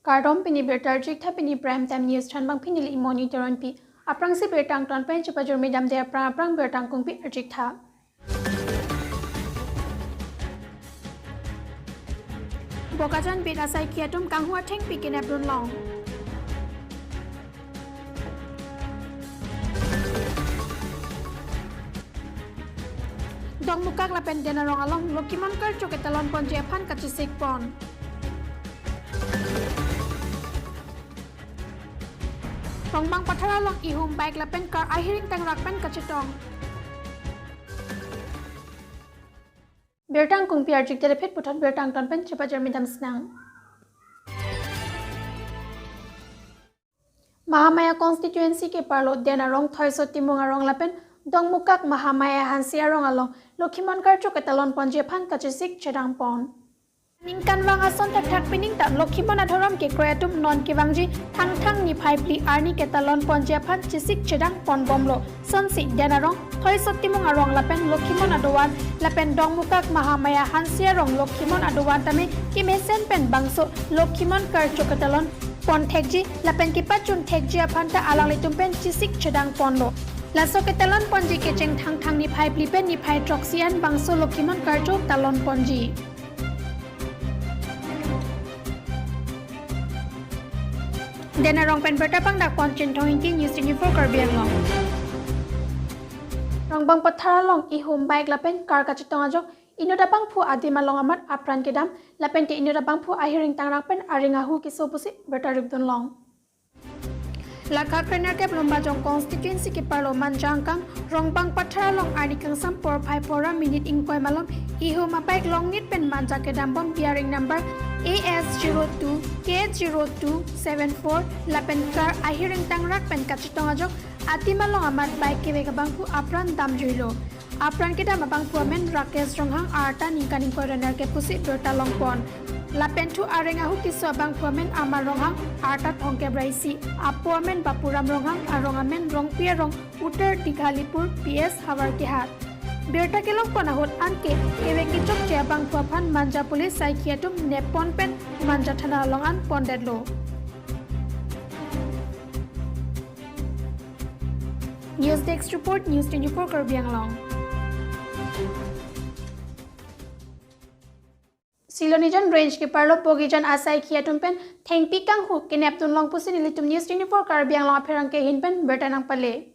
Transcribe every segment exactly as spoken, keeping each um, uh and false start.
Kardom, pini birta arjik tha, pini Prime Time News thanbang pini li Moni Teronpi. Aphrangsi birta angton pen chepajormi damde aphrang aphrang birta angkungpi arjik tha. Bokajan bit asaikhi atum kanghu athengpi kenepdun long. Dongmukak lapen Den Arong along Lokhimon karcho ketalon ponji aphan kachesik pon. Rongbang Pathar along ihum bike lapen car ahiring tangrak pen kachetong. Birta angkungpi arjik telephit puthot birta angton pen chepajormi dam sinang. Mahamaya constituency keparlo Den Arong, Thoiso Timung Arong lapen Dongmukak Mahamaya Hanse Arong along Lokhimon karcho ketalon ponji aphan kachesik chedang pon. Ningkanvang ason thakthak pining ta Lokhimon adhorom kekroi atum non kevangji Thangthang niphai phli arni ketalon ponji aphan chesik chedang pon bomlo. Sonsi Den Arong, Thoiso Timung Arong lapen Lokhimon adovan lapen Dongmukak Mahamaya Hanse Arong Lokhimon adovan tame kemesen pen bangso Lokhimon karcho ketalon pon thekji lapen kepachun thekji aphan ta alanglitum pen chesik chedang ponlo. Laso ketalon ponji kecheng Thangthang niphai phli pen niphai throksi an bangso Lokhimon karcho talon ponji. Den Arong pen birta pangdak pon Chinthong Ingti, News twenty-four Karbi Anglong. Rongbang Pathar along ihum bike lapen car kachetong ajok inut abangphu adim along amat apran kedam lapen ke inut abangphu ahiring tangrak pen aring ahu keso pusi birta ripdun long. Lakha krenerkep Lumbajong constituency keparlo Manja angkang Rongbang Pathar along arni kangsam porphai pora minute ingkoi malom ihum abike longnit pen Manja kedam bom bearing number A S zero two K zero two seven four lapen car ahiring tangrak pen kachetong ajok adim along amat bike kevek abangphu apran damjuilo. Apran kedam abangphu amen Rakesh Ronghang, arta ningkan ingkoi ra nerkep pusi birta long pon. Lapen thu aring ahu keso abangphu amen Amar Ronghang, arta thomkep ra isi, apo amen Bapuram Ronghang, arong amen Rongpi Arong, Uttar Dighalipur P S Havar Kehat. Birta kelong pon ahut anke kevek kechokche abangphu aphan Manja police saikhi atum nep pon pen Manja thana along an pondetlo. News Desk Report, News twenty-four Karbi Anglong. Silonijan Range keparlo Bogijan asaikhi atum pen thengpi kanghu kenepdun long pusi nelitum News twenty-four Karbi Anglong apherangke ahin pen birta nangpale.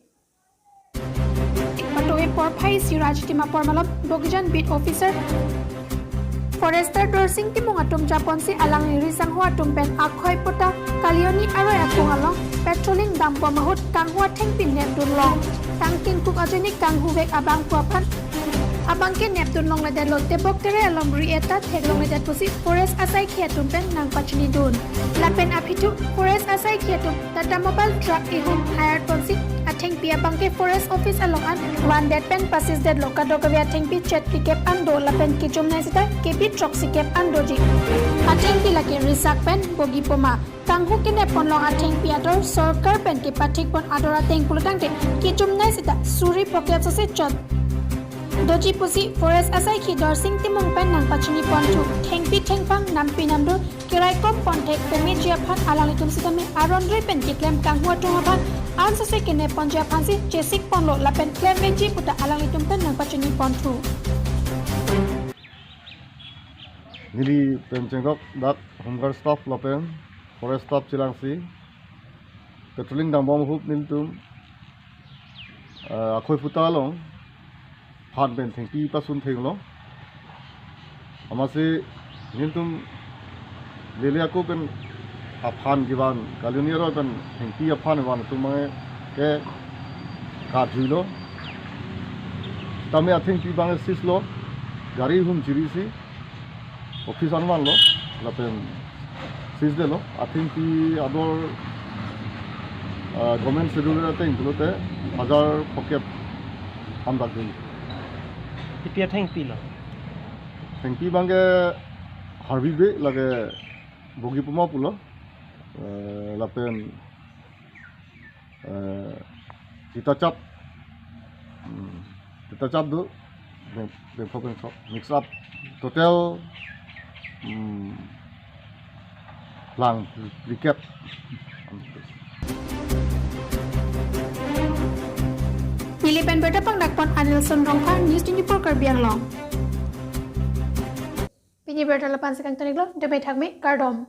Patuhe porphai isi ra ajitim apor malom Bogijan Beat Officer Forester Dorsing Timung atum japonsi alangli risangho atum pen akhoi puta Kalioni aroi akung along patrolling dambom ahut kanghu athengpi nepdun long. Tangkingkuk ajoine kanghu vek abangphu aphan abangke nepdun longledetlo, tebok tere alom ri-et ta theklongledet pusi forest asaikhi atum pen nangpachinidun. Lapen aphi thu forest asaikhi atum Tata Mobile truck ihum hire ponsi athengpi abangke forest office along an vandet pen pasisdetlo, kadokave athengpi chet phlikep an do lapen kechumnei seta kebi throksikep an doji. Athengpi lake risak pen bogi poma. Kanghu kenep ponlong athengpi ador sorkar pen kepathik pon ador ateng pulotangte kechumnei seta suri phokep sose chot doji pusi forest asaikhi Dorsing Timung pen nangpachini ponthu. Thengpi thengphang nampi namdur keraikom ponthek pemeji aphan alanglitum sitame aron ri pen keklem kanghu atum aphan ansose kenep ponji aphansi chesik ponlo lapen klemvekji puta alanglitum pen nangpachini ponthu. Neli pen chengdok dak Home Guard staff lapen forest staff chelangsi patrolling dambom ahut nelitum, eh, akhoi puta along phan pen thengpi pasun thenglo. Amatsi nelitum lele ako pen aphan kevan, Kalioni aroi pen thengpi aphan kevan atum abangke kap juilo. Tame athengpi abangke seizelo, gari hum chirisi office an vanlo, lapen seizedetlo, athengpi ador, ah, government schedule ateng pulote hajar phokep hamdak dei. Kopi athengpi lo? Thengpi abangke harbi be lake bogi poma pulo, eh, lapen eh, tita chap, hmm, tita chap do, beng-, bengphok bengphok, mix up, total, hmm, Lang cricket. Neli pen birta pangdakpon Anilson Rongphar, News twenty-four Karbi Anglong. Pini birta lapu-an si kangton-iklo, damthang me, kardom.